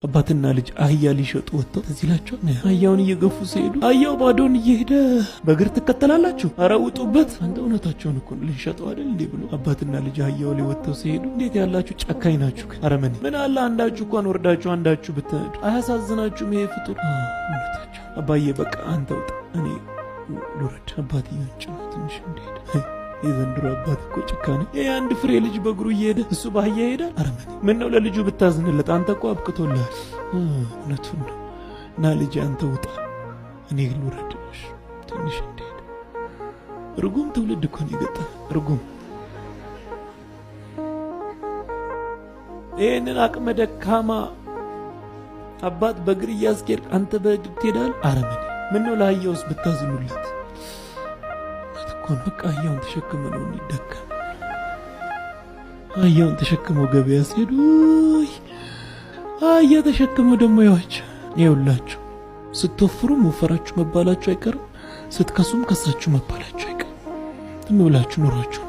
አባትና ልጅ አህያ ሊሸጡ ወጥተው ትዝ ይላቸዋል። አህያውን እየገፉ ሲሄዱ አህያው ባዶን እየሄደ በእግር ትከተላላችሁ፣ ኧረ ውጡበት። አንተ እውነታቸውን እኮ ነው፣ ልንሸጠው አይደል እንዴ ብሎ አባትና ልጅ አህያው ላይ ወጥተው ሲሄዱ እንዴት ያላችሁ ጨካኝ ናችሁ! አረመኔ! ምን አለ አንዳችሁ እንኳን ወርዳችሁ አንዳችሁ ብትሄዱ አያሳዝናችሁም? ይሄ ፍጡር እውነታቸው። አባዬ በቃ አንተ ውጣ፣ እኔ ልውረድ። አባትዬውን ጭኖ ትንሽ እንደሄደ የዘንድሮ አባት እኮ ጭካኔ! ይህ አንድ ፍሬ ልጅ በእግሩ እየሄደ እሱ ባህያ ይሄዳል። አረመኔ! ምን ነው ለልጁ ብታዝንለት፣ አንተ እኮ አብቅቶልሃል። እውነቱን ነው። እና ልጅ አንተ ውጣ፣ እኔ ልውረድ ትንሽ እንደሄደ። ርጉም ትውልድ እኮ ነው የገጠመን። ርጉም። ይህንን አቅመ ደካማ አባት በእግር እያስኬድክ አንተ በእግር ትሄዳለህ። አረመኔ! ምን ነው ለአህያውስ ብታዝኑለት? እኮ ነው። በቃ አህያውን ተሸክመ ነው እንዲደከም። አህያውን ተሸክመው ገበያ ሲሄዱ አህያ ተሸክመው ደግሞ ያዋቸው ይኸውላችሁ፣ ስትወፍሩም ወፈራችሁ መባላችሁ አይቀርም፣ ስትከሱም ከሳችሁ መባላችሁ አይቀርም። ዝም ብላችሁ ኑሯችሁን